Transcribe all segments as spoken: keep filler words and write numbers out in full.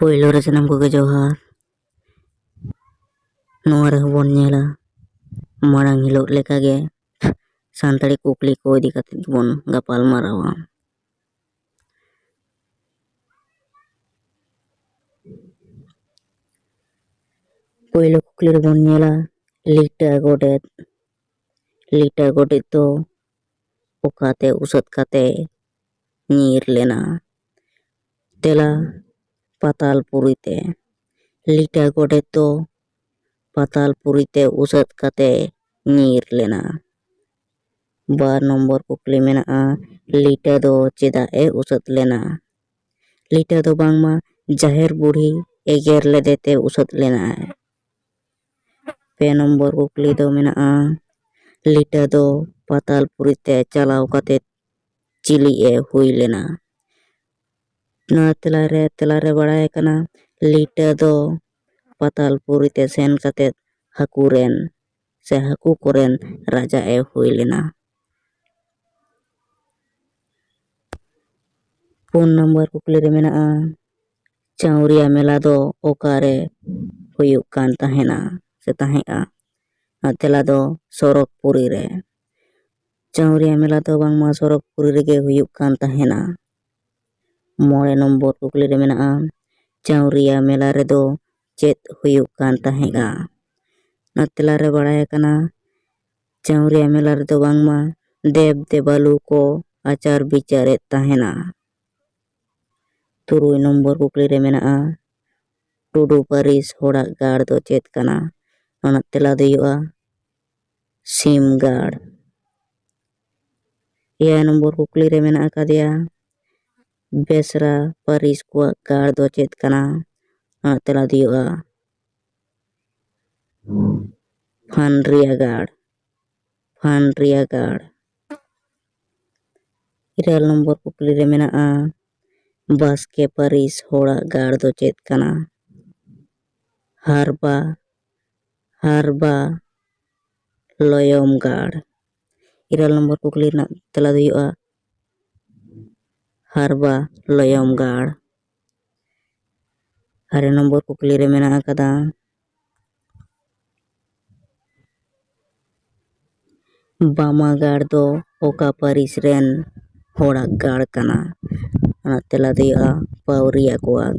ᱯᱳᱭᱞᱳ ᱨᱮ ᱥᱟᱱᱟᱢ ᱠᱚᱜᱮ ᱡᱚᱦᱟᱨ᱾ ᱱᱚᱣᱟ ᱨᱮᱦᱚᱸ ᱵᱚᱱ ᱧᱮᱞᱟ, ᱢᱟᱲᱟᱝ ᱦᱤᱞᱳᱜ ᱞᱮᱠᱟᱜᱮ ᱥᱟᱱᱛᱟᱲᱤ ᱠᱩᱠᱞᱤ ᱠᱚ ᱤᱫᱤ ᱠᱟᱛᱮ ᱜᱮᱵᱚᱱ ᱜᱟᱯᱟᱞ ᱢᱟᱨᱟᱣᱟ᱾ ᱯᱳᱭᱞᱳ ᱠᱩᱠᱞᱤ ᱨᱮᱵᱚᱱ ᱧᱮᱞᱟ, ᱞᱤᱴᱟᱹ ᱜᱚᱰᱮᱛ, ᱞᱤᱴᱟᱹ ᱜᱚᱰᱮᱛ ᱫᱚ ᱚᱠᱟᱛᱮ ᱩᱥᱟᱹᱫ ᱠᱟᱛᱮ ᱧᱤᱨ ᱞᱮᱱᱟ? ᱛᱮᱞᱟ, ᱯᱟᱛᱟᱞᱯᱩᱨᱤ ᱛᱮ᱾ ᱞᱤᱴᱟᱹ ᱜᱚᱰᱮᱛ ᱫᱚ ᱯᱟᱛᱟᱞᱯᱩᱨᱤ ᱛᱮ ᱩᱥᱟᱹᱫ ᱠᱟᱛᱮ ᱧᱤᱨ ᱞᱮᱱᱟ᱾ ᱵᱟᱨ ᱱᱚᱢᱵᱚᱨ ᱠᱩᱠᱞᱤ ᱢᱮᱱᱟᱜᱼᱟ, ᱞᱤᱴᱟᱹ ᱫᱚ ᱪᱮᱫᱟᱜ ᱮ ᱩᱥᱟᱹᱫ ᱞᱮᱱᱟ? ᱞᱤᱴᱟᱹ ᱫᱚ ᱵᱟᱝᱢᱟ ᱡᱟᱦᱮᱨ ᱵᱩᱲᱦᱤ ᱮᱜᱮᱨ ᱞᱮᱫᱮ ᱛᱮ ᱩᱥᱟᱹᱫ ᱞᱮᱱᱟᱭ᱾ ᱯᱮ ᱱᱚᱢᱵᱚᱨ ᱠᱩᱠᱞᱤ ᱫᱚ ᱢᱮᱱᱟᱜᱼᱟ, ᱞᱤᱴᱟᱹ ᱫᱚ ᱯᱟᱛᱟᱞᱯᱩᱨᱤ ᱛᱮ ᱪᱟᱞᱟᱣ ᱠᱟᱛᱮ ᱪᱤᱞᱤ ᱮ ᱦᱩᱭ ᱞᱮᱱᱟ? ᱱᱚᱣᱟ ᱛᱮᱞᱟᱨᱮ, ᱛᱮᱞᱟᱨᱮ ᱵᱟᱲᱟᱭ ᱠᱟᱱᱟ, ᱞᱤᱴᱟᱹ ᱫᱚ ᱯᱟᱛᱟᱞᱯᱩᱨᱤ ᱛᱮ ᱥᱮᱱ ᱠᱟᱛᱮ ᱦᱟᱹᱠᱩ ᱨᱮᱱ ᱥᱮ ᱦᱟᱹᱠᱩ ᱠᱚᱨᱮᱱ ᱨᱟᱡᱟ ᱮ ᱦᱩᱭ ᱞᱮᱱᱟ᱾ ᱯᱩᱱ ᱱᱚᱢᱵᱚᱨ ᱠᱩᱠᱞᱤ ᱨᱮ ᱢᱮᱱᱟᱜᱼᱟ, ᱪᱟᱣᱨᱤᱭᱟ ᱢᱮᱞᱟ ᱫᱚ ᱚᱠᱟᱨᱮ ᱦᱩᱭᱩᱜ ᱠᱟᱱ ᱛᱟᱦᱮᱱᱟ ᱥᱮ ᱛᱟᱦᱮᱸᱜᱼᱟ? ᱟᱨ ᱛᱮᱞᱟ ᱫᱚ ᱥᱚᱨᱚᱜᱽᱯᱩᱨᱤ ᱨᱮ᱾ ᱪᱟᱣᱨᱤᱭᱟ ᱢᱮᱞᱟ ᱫᱚ ᱵᱟᱝᱢᱟ ᱥᱚᱨᱚᱜᱽᱯᱩᱨᱤ ᱨᱮᱜᱮ ᱦᱩᱭᱩᱜ ᱠᱟᱱ ᱛᱟᱦᱮᱱᱟ᱾ ᱢᱚᱬᱮ ᱱᱚᱢᱵᱚᱨ ᱠᱩᱠᱞᱤ ᱨᱮ ᱢᱮᱱᱟᱜᱼᱟ, ᱪᱟᱣᱨᱤᱭᱟ ᱢᱮᱞᱟ ᱨᱮᱫᱚ ᱪᱮᱫ ᱦᱩᱭᱩᱜ ᱠᱟᱱ ᱛᱟᱦᱮᱸᱫᱼᱟ? ᱚᱱᱟ ᱛᱮᱞᱟᱨᱮ ᱵᱟᱲᱟᱭ ᱠᱟᱱᱟ, ᱪᱟᱣᱨᱤᱭᱟ ᱢᱮᱞᱟ ᱨᱮᱫᱚ ᱵᱟᱝᱢᱟ ᱫᱮᱵ ᱫᱮᱵᱟᱞᱩ ᱠᱚ ᱟᱪᱟᱨ ᱵᱤᱪᱟᱹᱨᱮᱫ ᱛᱟᱦᱮᱱᱟ᱾ ᱛᱩᱨᱩᱭ ᱱᱚᱢᱵᱚᱨ ᱠᱩᱠᱞᱤ ᱨᱮ ᱢᱮᱱᱟᱜᱼᱟ, ᱴᱩᱰᱩ ᱯᱟᱹᱨᱤᱥ ᱦᱚᱲᱟᱜ ᱜᱟᱲ ᱫᱚ ᱪᱮᱫ ᱠᱟᱱᱟ? ᱚᱱᱟ ᱛᱮᱞᱟ ᱫᱚ ᱦᱩᱭᱩᱜᱼᱟ ᱥᱤᱢᱜᱟᱲ᱾ ᱮᱭᱟᱭ ᱱᱚᱢᱵᱚᱨ ᱠᱩᱠᱞᱤ ᱨᱮ ᱢᱮᱱᱟᱜ ᱟᱠᱟᱫᱮᱭᱟ, ᱵᱮᱥᱨᱟ ᱯᱟᱹᱨᱤᱥ ᱠᱚᱣᱟᱜ ᱜᱟᱲ ᱫᱚ ᱪᱮᱫ ᱠᱟᱱᱟ? ᱚᱱᱟ ᱛᱮᱞᱟ ᱫᱚ ᱦᱩᱭᱩᱜᱼᱟ ᱯᱷᱟᱱᱰᱨᱤᱭᱟ ᱜᱟᱲ, ᱯᱷᱟᱱᱰᱨᱤᱭᱟ ᱜᱟᱲ᱾ ᱤᱨᱟᱹᱞ ᱱᱚᱢᱵᱚᱨ ᱠᱩᱠᱞᱤ ᱨᱮ ᱢᱮᱱᱟᱜᱼᱟ, ᱵᱟᱥᱠᱮ ᱯᱟᱹᱨᱤᱥ ᱦᱚᱲᱟᱜ ᱜᱟᱲ ᱫᱚ ᱪᱮᱫ ᱠᱟᱱᱟ? ᱦᱟᱨᱵᱟ, ᱦᱟᱨᱵᱟ ᱞᱚᱭᱚᱢ ᱜᱟᱲ᱾ ᱤᱨᱟᱹᱞ ᱱᱚᱢᱵᱚᱨ ᱠᱩᱠᱞᱤ ᱨᱮᱱᱟᱜ ᱛᱮᱞᱟ ᱫᱚ ᱦᱩᱭᱩᱜᱼᱟ ᱦᱟᱨᱵᱟ ᱞᱚᱭᱚᱢ ᱜᱟᱲ᱾ ᱟᱨᱮ ᱱᱚᱢᱵᱚᱨ ᱠᱩᱠᱞᱤ ᱨᱮ ᱢᱮᱱᱟᱜ ᱟᱠᱟᱫᱟ, ᱵᱟᱢᱟ ᱜᱟᱲ ᱫᱚ ᱚᱠᱟ ᱯᱟᱹᱨᱤᱥ ᱨᱮᱱ ᱦᱚᱲᱟᱜ ᱜᱟᱲ ᱠᱟᱱᱟ? ᱚᱱᱟ ᱛᱮᱞᱟ ᱫᱚ ᱦᱩᱭᱩᱜᱼᱟ ᱯᱟᱹᱣᱨᱤᱭᱟ ᱠᱚᱣᱟᱜ᱾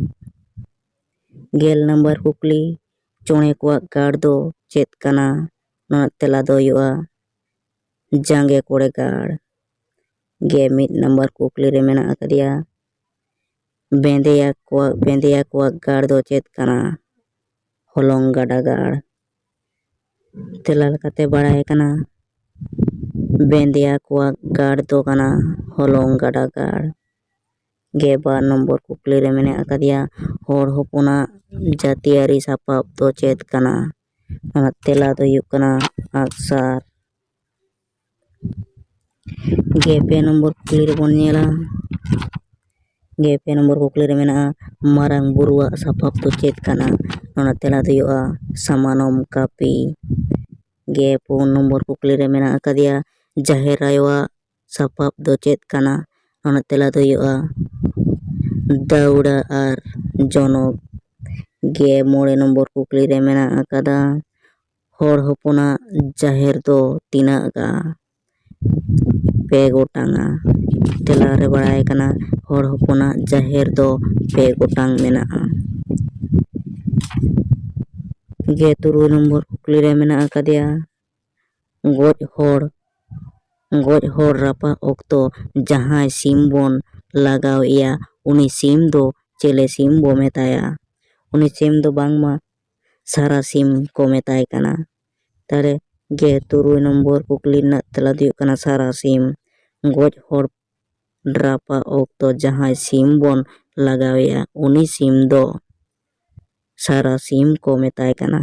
ᱜᱮᱞ ᱱᱟᱢᱵᱟᱨ ᱠᱩᱠᱞᱤ, ᱪᱚᱬᱮ ᱠᱚᱣᱟᱜ ᱜᱟᱲ ᱫᱚ ᱪᱮᱫ ᱠᱟᱱᱟ? ᱚᱱᱟ ᱛᱮᱞᱟ ᱫᱚ ᱦᱩᱭᱩᱜᱼᱟ ᱡᱟᱸᱜᱮ ᱠᱚᱲᱮ ᱜᱟᱲ᱾ ᱜᱮ ᱢᱤᱫ ᱱᱟᱢᱵᱟᱨ ᱠᱩᱠᱞᱤ ᱨᱮ ᱢᱮᱱᱟᱜ ᱟᱠᱟᱫᱮᱭᱟ, ᱵᱮᱸᱫᱮᱭᱟ ᱠᱚᱣᱟᱜ, ᱵᱮᱸᱫᱮᱭᱟ ᱠᱚᱣᱟᱜ ᱜᱟᱲ ᱫᱚ ᱪᱮᱫ ᱠᱟᱱᱟ? ᱦᱚᱞᱚᱝ ᱜᱟᱰᱟ ᱜᱟᱲ᱾ ᱛᱮᱞᱟ ᱞᱮᱠᱟᱛᱮ ᱵᱟᱲᱟᱭ ᱠᱟᱱᱟ, ᱵᱮᱸᱫᱮᱭᱟ ᱠᱚᱣᱟᱜ ᱜᱟᱲ ᱫᱚ ᱠᱟᱱᱟ ᱦᱚᱞᱚᱝ ᱜᱟᱰᱟ ᱜᱟᱲ᱾ ᱜᱮ ᱵᱟᱨ ᱱᱚᱢᱵᱚᱨ ᱠᱩᱠᱞᱤ ᱨᱮ ᱢᱮᱱᱟᱜ ᱟᱠᱟᱫᱮᱭᱟ, ᱦᱚᱲ ᱦᱚᱯᱚᱱᱟᱜ ᱡᱟᱹᱛᱤᱭᱟᱹᱨᱤ ᱥᱟᱯᱟᱵ ᱫᱚ ᱪᱮᱫ ᱠᱟᱱᱟ? ᱚᱱᱟ ᱛᱮᱞᱟ ᱫᱚ ᱦᱩᱭᱩᱜ ᱠᱟᱱᱟ ᱟᱜᱼᱥᱟᱨ᱾ ᱜᱮ ᱯᱮ ᱱᱚᱢᱵᱚᱨ ᱠᱩᱠᱞᱤ ᱨᱮᱵᱚᱱ ᱧᱮᱞᱟ᱾ ᱜᱮ ᱯᱮ ᱱᱚᱢᱵᱚᱨ ᱠᱩᱠᱞᱤ ᱨᱮ ᱢᱮᱱᱟᱜᱼᱟ, ᱢᱟᱨᱟᱝ ᱵᱩᱨᱩᱣᱟᱜ ᱥᱟᱯᱟᱵ ᱫᱚ ᱪᱮᱫ ᱠᱟᱱᱟ? ᱚᱱᱟ ᱛᱮᱞᱟ ᱫᱚ ᱦᱩᱭᱩᱜᱼᱟ ᱥᱟᱢᱟᱱᱚᱢ ᱠᱟᱹᱯᱤ᱾ ᱜᱮ ᱯᱩᱱ ᱱᱚᱢᱵᱚᱨ ᱠᱩᱠᱞᱤ ᱨᱮ ᱢᱮᱱᱟᱜ ᱟᱠᱟᱫᱮᱭᱟ, ᱡᱟᱦᱮᱨ ᱟᱭᱳᱣᱟᱜ ᱥᱟᱯᱟᱵ ᱫᱚ ᱪᱮᱫ ᱠᱟᱱᱟ? ᱚᱱᱟ ᱛᱮᱞᱟ ᱫᱚ ᱦᱩᱭᱩᱜᱼᱟ ᱫᱟᱹᱣᱲᱟᱹ ᱟᱨ ᱡᱚᱱᱚᱜ᱾ ᱜᱮ ᱢᱚᱬᱮ ᱱᱚᱢᱵᱚᱨ ᱠᱩᱠᱞᱤ ᱨᱮ ᱢᱮᱱᱟᱜ ᱟᱠᱟᱫᱟ, ᱦᱚᱲ ᱦᱚᱯᱚᱱᱟᱜ ᱡᱟᱦᱮᱨ ᱫᱚ ᱛᱤᱱᱟᱹᱜᱼᱟ? ᱯᱮ ᱜᱚᱴᱟᱝᱟ᱾ ᱛᱮᱞᱟ ᱨᱮ ᱵᱟᱲᱟᱭ ᱠᱟᱱᱟ, ᱦᱚᱲ ᱦᱚᱯᱚᱱᱟᱜ ᱡᱟᱦᱮᱨ ᱫᱚ ᱯᱮ ᱜᱚᱴᱟᱝ ᱢᱮᱱᱟᱜᱼᱟ᱾ ᱜᱮ ᱛᱩᱨᱩᱭ ᱱᱚᱢᱵᱚᱨ ᱠᱩᱠᱞᱤ ᱨᱮ ᱢᱮᱱᱟᱜ ᱟᱠᱟᱫᱮᱭᱟ, ᱜᱚᱡ ᱦᱚᱲ, ᱜᱚᱡ ᱦᱚᱲ ᱨᱟᱯᱟᱜ ᱚᱠᱛᱚ ᱡᱟᱦᱟᱸᱭ ᱥᱤᱢ ᱵᱚᱱ ᱞᱟᱜᱟᱣ ᱮᱭᱟ, ᱩᱱᱤ ᱥᱤᱢ ᱫᱚ ᱪᱮᱞᱮ ᱥᱤᱢ ᱵᱚ ᱢᱮᱛᱟᱭᱟ? ᱩᱱᱤ ᱥᱤᱢ ᱫᱚ ᱵᱟᱝᱢᱟ ᱥᱟᱨᱟ ᱥᱤᱢ ᱠᱚ ᱢᱮᱛᱟᱭ ᱠᱟᱱᱟ᱾ ᱛᱟᱦᱞᱮ ᱜᱮ ᱛᱩᱨᱩᱭ ᱱᱚᱢᱵᱚᱨ ᱠᱩᱠᱞᱤ ᱨᱮᱱᱟᱜ ᱛᱮᱞᱟ ᱫᱚ ᱦᱩᱭᱩᱜ ᱠᱟᱱᱟ ᱥᱟᱨᱟ ᱥᱤᱢ᱾ ᱜᱚᱡ ᱦᱚᱲ ᱨᱟᱯᱟᱜ ᱚᱠᱛᱚ ᱡᱟᱦᱟᱸᱭ ᱥᱤᱢ ᱵᱚᱱ ᱞᱟᱜᱟᱣᱮᱭᱟ, ᱩᱱᱤ ᱥᱤᱢ ᱫᱚ ᱥᱟᱨᱟ ᱥᱤᱢ ᱠᱚ ᱢᱮᱛᱟᱭ ᱠᱟᱱᱟ᱾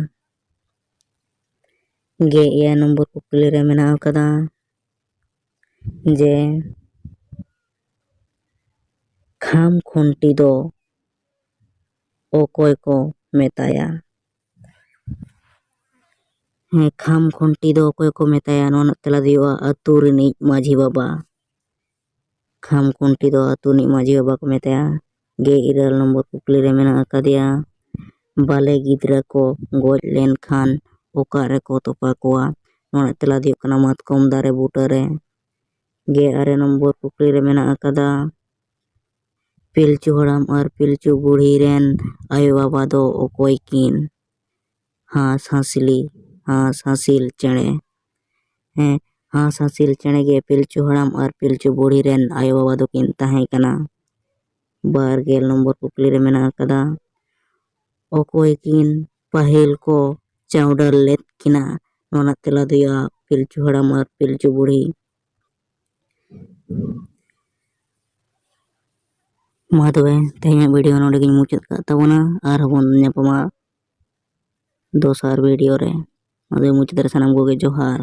ᱜᱮ ᱮᱭᱟᱭ ᱱᱚᱢᱵᱚᱨ ᱠᱩᱠᱞᱤ ᱨᱮ ᱢᱮᱱᱟᱜ ᱟᱠᱟᱫᱟ ᱡᱮ ᱠᱷᱟᱢ ᱠᱷᱩᱱᱴᱤ ᱫᱚ ᱚᱠᱚᱭ ᱠᱚ ᱢᱮᱛᱟᱭᱟ? ᱦᱮᱸ, ᱠᱷᱟᱢ ᱠᱷᱩᱱᱴᱤ ᱫᱚ ᱚᱠᱚᱭ ᱠᱚ ᱢᱮᱛᱟᱭᱟ? ᱱᱚᱣᱟ ᱨᱮᱱᱟᱜ ᱛᱮᱞᱟ ᱫᱚ ᱦᱩᱭᱩᱜᱼᱟ ᱟᱹᱛᱩ ᱨᱤᱱᱤᱡ ᱢᱟᱹᱡᱷᱤ ᱵᱟᱵᱟ᱾ ᱠᱷᱟᱢ ᱠᱷᱩᱱᱴᱤ ᱫᱚ ᱟᱹᱛᱩ ᱨᱤᱱᱤᱡ ᱢᱟᱹᱡᱷᱤ ᱵᱟᱵᱟ ᱠᱚ ᱢᱮᱛᱟᱭᱟ᱾ ᱜᱮ ᱤᱨᱟᱹᱞ ᱱᱚᱢᱵᱚᱨ ᱠᱩᱠᱞᱤ ᱨᱮ ᱢᱮᱱᱟᱜ ᱟᱠᱟᱫᱮᱭᱟ, ᱵᱟᱞᱮ ᱜᱤᱫᱽᱨᱟᱹ ᱠᱚ ᱜᱚᱡ ᱞᱮᱱᱠᱷᱟᱱ ᱚᱠᱟ ᱨᱮᱠᱚ ᱛᱚᱯᱟ ᱠᱚᱣᱟ? ᱱᱚᱣᱟ ᱨᱮᱱᱟᱜ ᱛᱮᱞᱟ ᱫᱚ ᱦᱩᱭᱩᱜ ᱠᱟᱱᱟ ᱢᱟᱛᱠᱚᱢ ᱫᱟᱨᱮ ᱵᱩᱴᱟᱹᱨᱮ᱾ ᱜᱮᱞ ᱟᱨᱮ ᱱᱚᱢᱵᱚᱨ ᱠᱩᱠᱞᱤ ᱨᱮ ᱢᱮᱱᱟᱜ ᱟᱠᱟᱫᱟ, ᱯᱤᱞᱪᱩ ᱦᱟᱲᱟᱢ ᱟᱨ ᱯᱤᱞᱪᱩ ᱵᱩᱲᱦᱤ ᱨᱮᱱ ᱟᱭᱳ ᱵᱟᱵᱟ ᱫᱚ ᱚᱠᱚᱭ ᱠᱤᱱ? ᱦᱟᱸᱥ ᱦᱟᱸᱥᱞᱤ, ᱦᱟᱸᱥ ᱦᱟᱸᱥᱤᱞ ᱪᱮᱬᱮ᱾ ᱦᱮᱸ, ᱦᱟᱸᱥ ᱦᱟᱸᱥᱤᱞ ᱪᱮᱬᱮ ᱜᱮ ᱯᱤᱞᱪᱩ ᱦᱟᱲᱟᱢ ᱟᱨ ᱯᱤᱞᱪᱩ ᱵᱩᱲᱦᱤ ᱨᱮᱱ ᱟᱭᱳ ᱵᱟᱵᱟ ᱫᱚᱠᱤᱱ ᱛᱟᱦᱮᱸ ᱠᱟᱱᱟ᱾ ᱵᱟᱨ ᱜᱮᱞ ᱱᱚᱢᱵᱚᱨ ᱠᱩᱠᱞᱤ ᱨᱮ ᱢᱮᱱᱟᱜ ᱟᱠᱟᱫᱟ, ᱚᱠᱚᱭ ᱠᱤᱱ ᱯᱟᱹᱦᱤᱞ ᱠᱚ ᱪᱟᱣᱰᱟᱨ ᱞᱮᱫ ᱠᱤᱱᱟ? ᱱᱚᱣᱟ ᱨᱮᱱᱟᱜ ᱛᱮᱞᱟ ᱫᱚ ᱦᱩᱭᱩᱜᱼᱟ ᱯᱤᱞᱪᱩ ᱦᱟᱲᱟᱢ ᱟᱨ ᱯᱤᱞᱪᱩ ᱵᱩᱲᱦᱤ᱾ ᱢᱟ ᱛᱚᱵᱮ ᱛᱮᱦᱮᱧᱟᱜ ᱵᱷᱤᱰᱤᱭᱳ ᱱᱚᱰᱮ ᱜᱤᱧ ᱢᱩᱪᱟᱹᱫ ᱠᱟᱜ ᱛᱟᱵᱚᱱᱟ, ᱟᱨᱦᱚᱸ ᱵᱚᱱ ᱧᱟᱯᱟᱢᱟ ᱫᱚᱥᱟᱨ ᱵᱷᱤᱰᱤᱭᱳ ᱨᱮ᱾ ᱢᱟ ᱛᱚᱵᱮ ᱢᱩᱪᱟᱹᱫ ᱨᱮ ᱥᱟᱱᱟᱢ ᱠᱚᱜᱮ ᱡᱚᱦᱟᱨ᱾